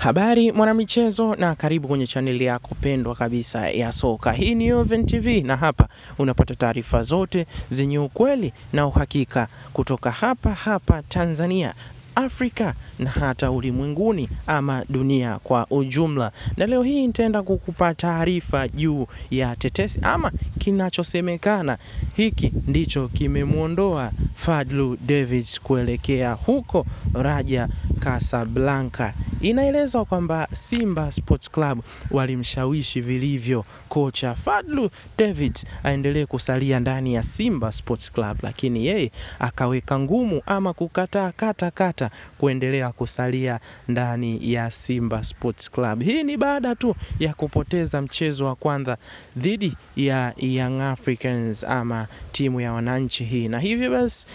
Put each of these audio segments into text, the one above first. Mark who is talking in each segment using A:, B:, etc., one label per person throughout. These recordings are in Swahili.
A: Habari mwanamichezo, na karibu kwenye chaneli yako pendwa kabisa ya soka. Hii ni Oven TV na hapa unapata taarifa zote zenye ukweli na uhakika kutoka hapa hapa Tanzania, Afrika na hata ulimwenguni ama dunia kwa ujumla. Na leo hii nitaenda kukupa taarifa juu ya tetesi ama kinachosemekana hiki ndicho kimemwondoa Fadlu Davids kuelekea huko Raja Casablanca. Inaelezwa kwamba Simba Sports Club walimshawishi vilivyo kocha Fadlu Davids aendelee kusalia ndani ya Simba Sports Club, lakini yeye akaweka ngumu ama kukataa kata kata kuendelea kusalia ndani ya Simba Sports Club. Hii ni baada tu ya kupoteza mchezo wa kwanza dhidi ya Young Africans ama timu ya wananchi hii, na hivyo basi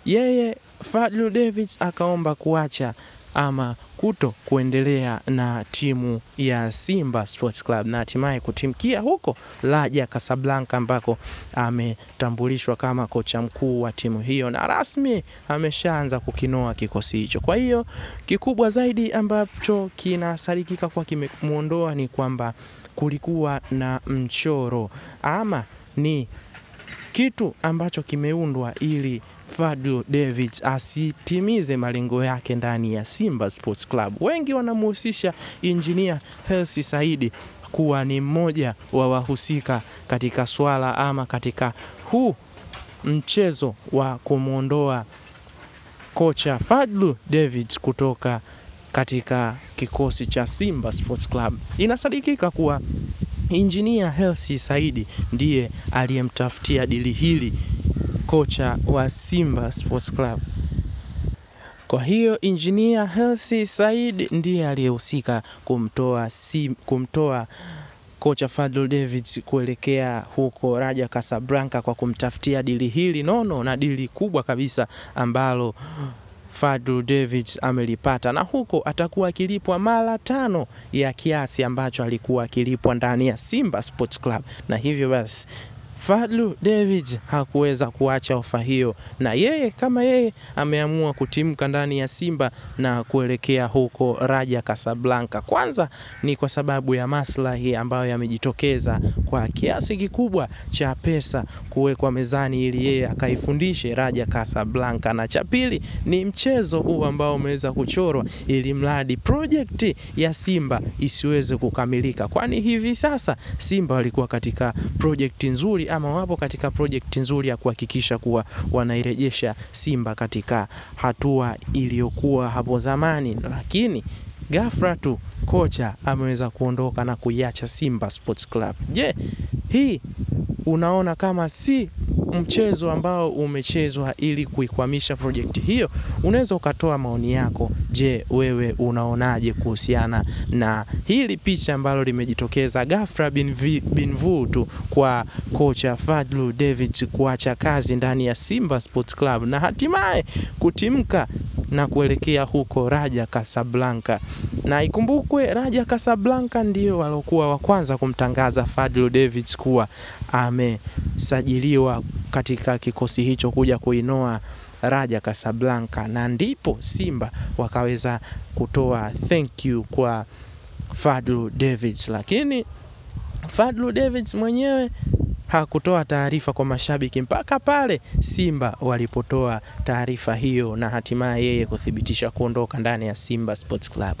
A: yeye Fadlu Davids akaomba kuacha ama kuto kuendelea na timu ya Simba Sports Club na hatimaye kutimkia huko Raja Casablanca ambako ametambulishwa kama kocha mkuu wa timu hiyo na rasmi ameshaanza kukinoa kikosi hicho. Kwa hiyo kikubwa zaidi ambacho kinasadikika kwa kimemuondoa ni kwamba kulikuwa na mchoro ama ni kitu ambacho kimeundwa ili Fadlu Davids asitimize malengo yake ndani ya Simba Sports Club. Wengi wanamhusisha Engineer Hersi Said kuwa ni mmoja wa wahusika katika swala ama katika huu mchezo wa kumwondoa kocha Fadlu Davids kutoka katika kikosi cha Simba Sports Club. Inasadikika kuwa Engineer Hersi Said ndiye aliyemtafutia dili hili kocha wa Simba Sports Club. Kwa hiyo Engineer Hersi Said ndiye aliyehusika kumtoa kocha Fadlu Davids kuelekea huko Raja Casablanca kwa kumtafutia dili hili nono na dili kubwa kabisa ambalo Fadlu Davids amelipata, na huko atakuwa akilipwa mara 5 ya kiasi ambacho alikuwa akilipwa ndani ya Simba Sports Club. Na hivyo basi Fadlu Davids hakuweza kuacha ofa hiyo, na yeye kama yeye ameamua kutimka ndani ya Simba na kuelekea huko Raja Casablanca. Kwanza ni kwa sababu ya maslahi ambayo yamejitokeza kwa kiasi kikubwa cha pesa kuwekwa mezani ili yeye akaifundishe Raja Casablanca, na cha pili ni mchezo huu ambao umeweza kuchorwa ili mradi project ya Simba isiweze kukamilika, kwani hivi sasa Simba walikuwa katika project nzuri ama wapo katika project nzuri ya kuhakikisha kuwa wanairejesha Simba katika hatua iliyokuwa hapo zamani, lakini ghafla tu kocha ameweza kuondoka na kuiacha Simba Sports Club. Je, hii unaona kama si mchezo ambao umechezwa ili kuikwamisha project hiyo? Unaweza ukatoa maoni yako. Je, wewe unaonaje kuhusiana na hili picha ambalo limejitokeza ghafla bin vu tu kwa kocha Fadlu Davids kuacha kazi ndani ya Simba Sports Club na hatimaye kutimka na kuelekea huko Raja Casablanca? Na ikumbukwe Raja Casablanca ndio walokuwa wa kwanza kumtangaza Fadlu Davids kuwa amesajiliwa katika kikosi hicho kuja kuinoa Raja Casablanca, na ndipo Simba wakaweza kutoa thank you kwa Fadlu Davids. Lakini Fadlu Davids mwenyewe hakutoa taarifa kwa mashabiki mpaka pale Simba walipotoa taarifa hiyo na hatimaye yeye kuthibitisha kuondoka ndani ya Simba Sports Club.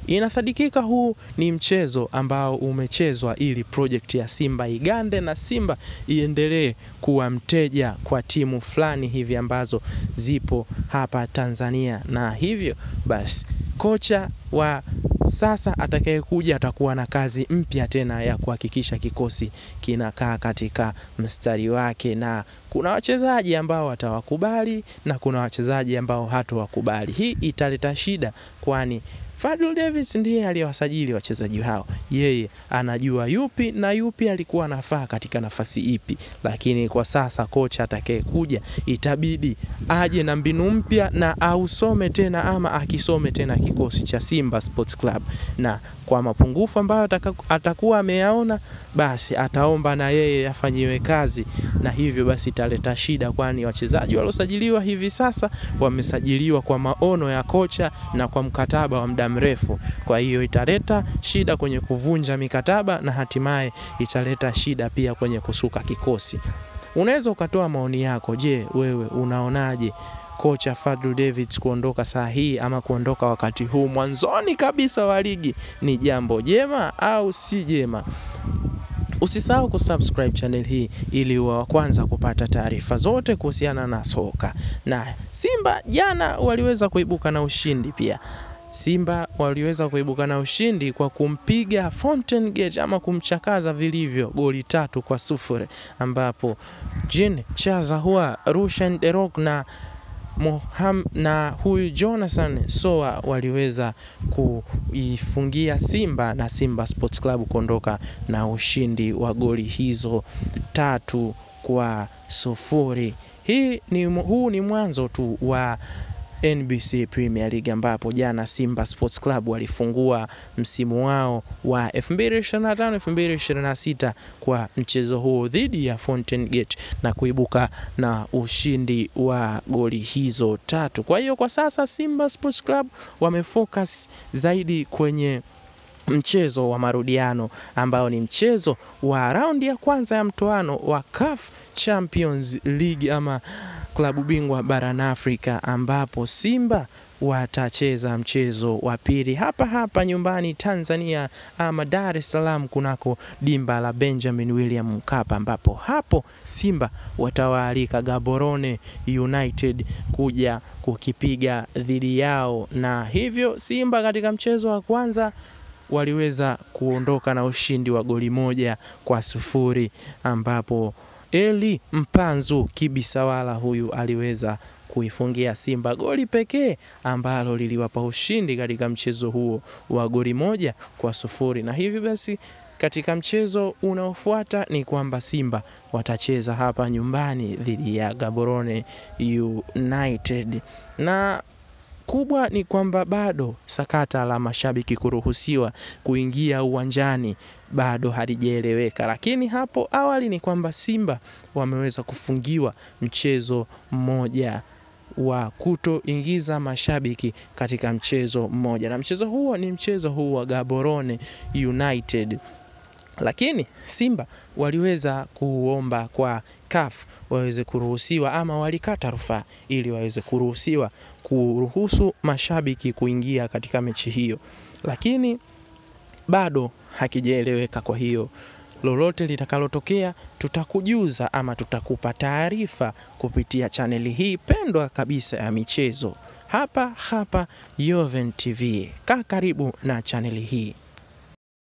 A: Inasadikika huu ni mchezo ambao umechezwa ili project ya Simba igande na Simba iendelee kuwa mteja kwa timu fulani hivi ambazo zipo hapa Tanzania, na hivyo basi kocha wa sasa atakayekuja atakuwa na kazi mpya tena ya kuhakikisha kikosi kinakaa katika mstari wake, na kuna wachezaji ambao watawakubali na kuna wachezaji ambao hatawakubali. Hii italeta shida, kwani Fadlu Davids ndiye aliyewasajili wachezaji hao. Yeye anajua yupi na yupi alikuwa anafaa katika nafasi ipi. Lakini kwa sasa kocha atakayekuja itabidi aje na mbinu mpya na ausome tena ama akisome tena kikosi cha Simba Sports Club. Na kwa mapungufu ambayo atakuwa ameyaona, basi ataomba na yeye afanyiwe kazi, na hivyo basi italeta shida, kwani wachezaji waliosajiliwa hivi sasa wamesajiliwa kwa maono ya kocha na kwa mkataba wa muda muda mrefu. Kwa hiyo italeta shida kwenye kuvunja mikataba na hatimaye italeta shida pia kwenye kusuka kikosi. Unaweza ukatoa maoni yako. Je, wewe unaonaje kocha Fadlu Davids kuondoka saa hii ama kuondoka wakati huu mwanzoni kabisa wa ligi ni jambo jema au si jema? Usisahau kusubscribe channel hii ili uwe wa kwanza kupata taarifa zote kuhusiana na soka. Na Simba jana waliweza kuibuka na ushindi pia. Simba waliweza kuibuka na ushindi kwa kumpiga Fountain Gate ama kumchakaza vilivyo goli 3-0, ambapo Jean Chazahua, Rushan Derok na na huyu Jonathan Soa waliweza kuifungia Simba na Simba Sports Club kuondoka na ushindi wa goli hizo 3-0. Huu ni mwanzo tu wa NBC Premier League, ambapo jana Simba Sports Club walifungua msimu wao wa 2025-2026 kwa mchezo huo dhidi ya Fountain Gate na kuibuka na ushindi wa goli hizo 3. Kwa hiyo kwa sasa Simba Sports Club wamefocus zaidi kwenye mchezo wa marudiano ambao ni mchezo wa raundi ya kwanza ya mtoano wa CAF Champions League ama klabu bingwa barani Afrika, ambapo Simba watacheza mchezo wa pili hapa hapa nyumbani Tanzania ama Dar es Salaam kunako dimba la Benjamin William Mkapa, ambapo hapo Simba watawaalika Gaborone United kuja kukipiga dhidi yao. Na hivyo Simba katika mchezo wa kwanza waliweza kuondoka na ushindi wa goli 1-0, ambapo Eli Mpanzu Kibisawala huyu aliweza kuifungia Simba goli pekee ambalo liliwapa ushindi katika mchezo huo wa goli 1-0. Na hivi basi katika mchezo unaofuata ni kwamba Simba watacheza hapa nyumbani dhidi ya Gaborone United. Na kubwa ni kwamba bado sakata la mashabiki kuruhusiwa kuingia uwanjani bado halijaeleweka. Lakini hapo awali ni kwamba Simba wameweza kufungiwa mchezo mmoja wa kutoingiza mashabiki katika mchezo mmoja, na mchezo huo ni mchezo huu wa Gaborone United. Lakini Simba waliweza kuomba kwa CAF waweze kuruhusiwa, ama walikata rufaa ili waweze kuruhusiwa kuruhusu mashabiki kuingia katika mechi hiyo, lakini bado hakijaeleweka. Kwa hiyo lolote litakalotokea tutakujuza ama tutakupa taarifa kupitia chaneli hii pendwa kabisa ya michezo hapa hapa Yoven TV. Kaa karibu na chaneli hii.